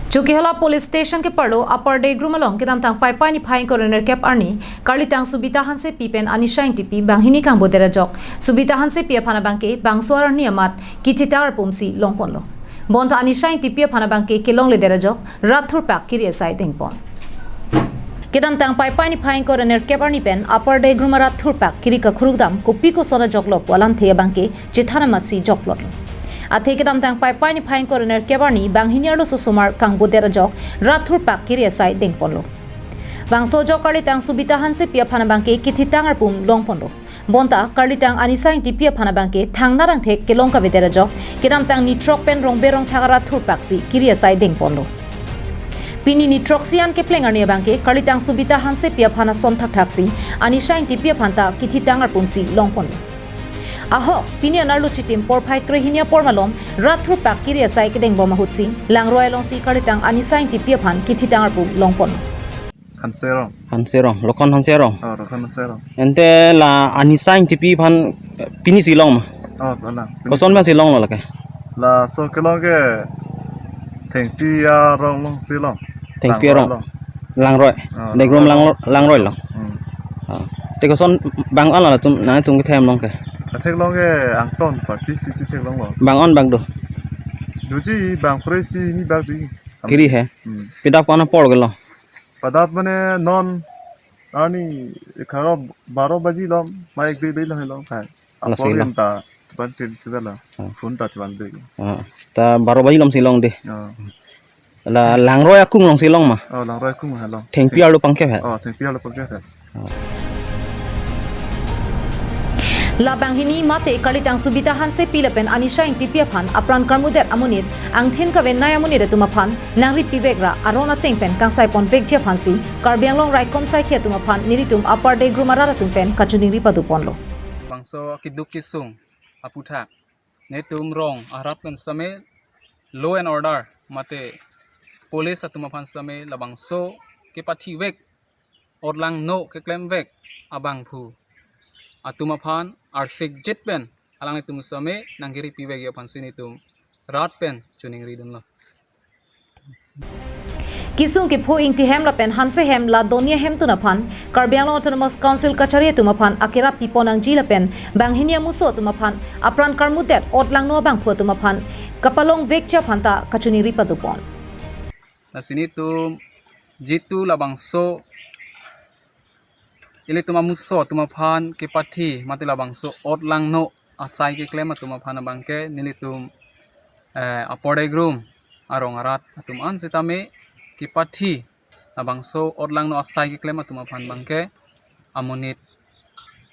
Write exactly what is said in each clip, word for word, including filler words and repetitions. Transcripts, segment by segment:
Chokihola Police Station keparlo Upper Degrum along kedamtang Paipai niphai ingkoi ra nerkep arni, karlitang Subita Hansepi pen Anisha Ingtipi banghini kangbodet ajok, Subita Hansepi aphan abangke bangso arni amat kithitang arpumsi longponlo. Bonta Anisha Ingtipi aphan abangke kelongledet ajok rat thurpak kiri asai dengpon. Kedamtang Paipai niphai ingkoi ra nerkep arni pen Upper Degrum arat thurpak kiri kakhuruk dam kopi koson ajoklo pu alamthe abangke chethan amatsi jokplotlo. Athe kedamtang Paipai niphai ingkoi ra nerkep arni banghini arloso osomar kangbodet ajok rat thurpak kiri asai dengponlo. Bangso ajok karlitang Subita Hansepi aphan abangke kithitang arpum longponlo. Bonta karlitang Anisha Ingtipi aphan abangke thangnatthe kelong kavedet ajok kedamtang nithrok pen rongbe rongthak arat thurpaksi kiri asai dengponlo. Pini nithroksi an kepleng arni abangke karlitang Subita Hansepi aphan ason thakthaksi Anisha Ingtipi aphan ta kithitang arpumsi longponlo. Ahok pini anerlo chitim porphai krehini apor malom rat thurpak kiri asai kedengbom ahutsi Langroi alongsi karlitang Anisha Ingtipi aphan kithitang arpum longponlo. Hanserong. Hanserong, Lokhan Hanserong. Oh, Lokhan Hanserong. Ante la Anisha Ingtipi aphan, eh, pinisi long ma? Oh, salang. Koson pensi longlo lake? Laso kelong ke Thengpi arong alongsi long. Thengpi arong. Langroi along. Langroi. Oh, Degrum Langroi along. Lang-, Langroi along. Hmm. Ah. Te koson bang-an la latum, nangtum kethe hem long ke? Theklong ke angton pa, pisi si theklonglo. Bang-an bang do? Doji bang presi ni bang di. Kiri he. Hmm. Pidap ko-an apor ke lo? Pidap mane non arni egharo baro baji lom, ma ek dui baji lom he long khai. Lasi apor lo. Anta chuban tin sida la. Hmm. Phone ta chuban dui. Ah, ta baro baji lomsi long de. Oh. La Langroi akung alongsi long ma? Oh, Langroi akung he long. Thengpi arlo pangkep he? Oh, Thengpi arlo pangkep he. La banghini mate karlitang Subita Hansepi lapen Anisha Ingtipi aphan apran karmudet amonit, angthin kavenei amonit atum aphan nangri pivek ra aron ateng pen kangsai ponvekji aphansi Karbi Anglong raikom saikhi atum aphan nelitum Upper Degrum arat atum pen kachiningri padoponlo. Bangso akeduk kesung aputhak netum rong arat pen same law and order mate police atum aphan same labangso kepathivek, otlangno keklemvek abangphu atum aphan arsikjit pen alanglitum same nangkiri pivekji aphansi netum rat pen chiningri dunlo. Kesung kepho Ingti hem lapen Hanse hem la doni ahemtun aphan Karbi Anglong Autonomous Council kachari atum aphan akerap pipo nangji lapen banghini amuso atum aphan apran karmudet otlangno abangphu atum aphan kapalongvekji aphan ta kachiningri padopon. Lasi netum jitu labangso ilitum amuso atum aphan kepathi mate labangso otlangno asai keklem atum aphan abangke nelitum, eh, Upper Degrum arong arat atum an sitame kepathi labangso otlangno asai keklem atum aphan abangke amonit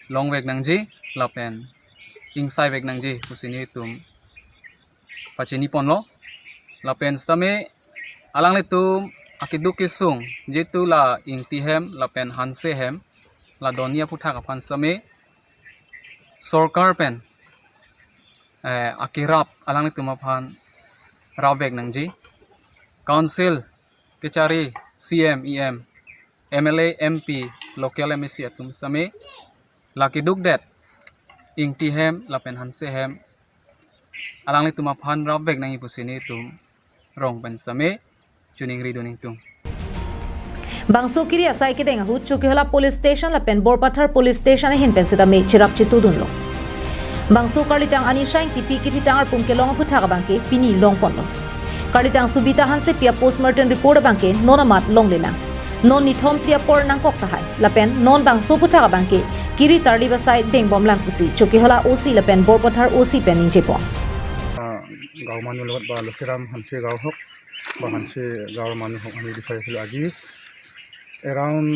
longvek nangji lapen ingsaivek nangji pusi netum pachiniponlo. Lapen sitame alanglitum akeduk kesung jitu la Ingti hem lapen Hanse hem la doni aputhak aphan sitame sorkar pen, eh, akerap alanglitum aphan rapvek nangji. Council kachari, C M, E M, M L A, M P, local M A C atum sitame la kedukdet Ingti hem lapen Hanse hem alanglitum aphan rapvek nangji pusi netum rong pen sitame chiningri dun ingtung. Bangso kiri asai kedeng ahut Chokihola Police Station lapen Borpathar Police Station ahin pen sitame cherap chitu dunlo. Bangso karlitang Anisha Ingtipi kithitang arpum kelong aputhak abangke pini longponlo. Karlitang Subita Hansepi a-postmortem report abangke non amat longlelang. Non nithom phli apor nangkok tahai. Lapen non bangso aputhak abangke kiri tarlip asai dengbomlang pusi Chokihola O C lapen Borpathar O C pen ningjepon. আহ, গাঁও মানুহ লগত বা লক্ষীৰাম হাঞ্চি গাঁও হওক বা হাঞ্চি গাঁৱৰ মানুহ হওক, আমি বিচাৰিছিলোঁ আজি এৰাউণ্ড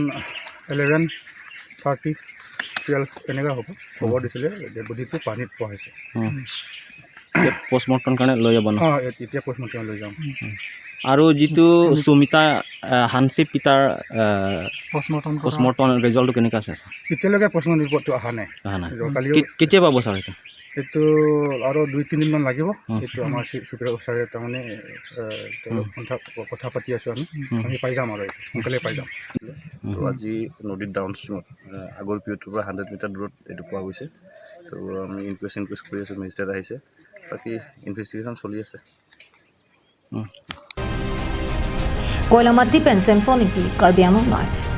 ইলেভেন থাৰ্টি, টুৱেলভ এনেকুৱা হ'ব, খবৰ দিছিলে ডেড বডিটো পানীত পোৱা হৈছে। উম। এতিয়া পষ্টমৰ্টম কাৰণে লৈ যাব ন? অ, এ-, এতিয়া পষ্টমৰ্টম লৈ যাম। আৰু যিটো সুমিতা, আহ, হানচি পিতাৰ, আহ, পষ্টমৰ্টম কৰা। পষ্টমৰ্টম ৰিজাল্টটো কেনেকুৱা আছে? এতিয়ালৈকে পষ্টমৰ্টম ৰিপৰ্টটো অহা নাই। অহা নাই। কালি কে-, কেতিয়া পাব ছাৰ এইটো? এইটো আৰু দুই তিনিদিনমান লাগিব। উম। এইটো আমাৰ চি-, চুপাৰ ছাৰে তাৰমানে, আহ, তেওঁলোক উম। কথা, কথা পাতি আছোঁ আমি। উম। আমি পাই যাম আৰু এইটো, সোনকালে পাই যাম। তো আজি নদীত ডাউনষ্ট্ৰীমত, আহ, আগৰ পিউটোৰ পৰা হাণ্ড্ৰেড মিটাৰ দূৰত এইটো পোৱা গৈছে। তো আমি ইনকুৱেষ্ট, ইনকুৱেষ্ট কৰি আছোঁ, মেজিষ্ট্ৰেট আহিছে, বাকী ইনভেষ্টিগেশ্যন চলি আছে। উম। Koilamati pen Samson Ingti, Karbi Anglong Live.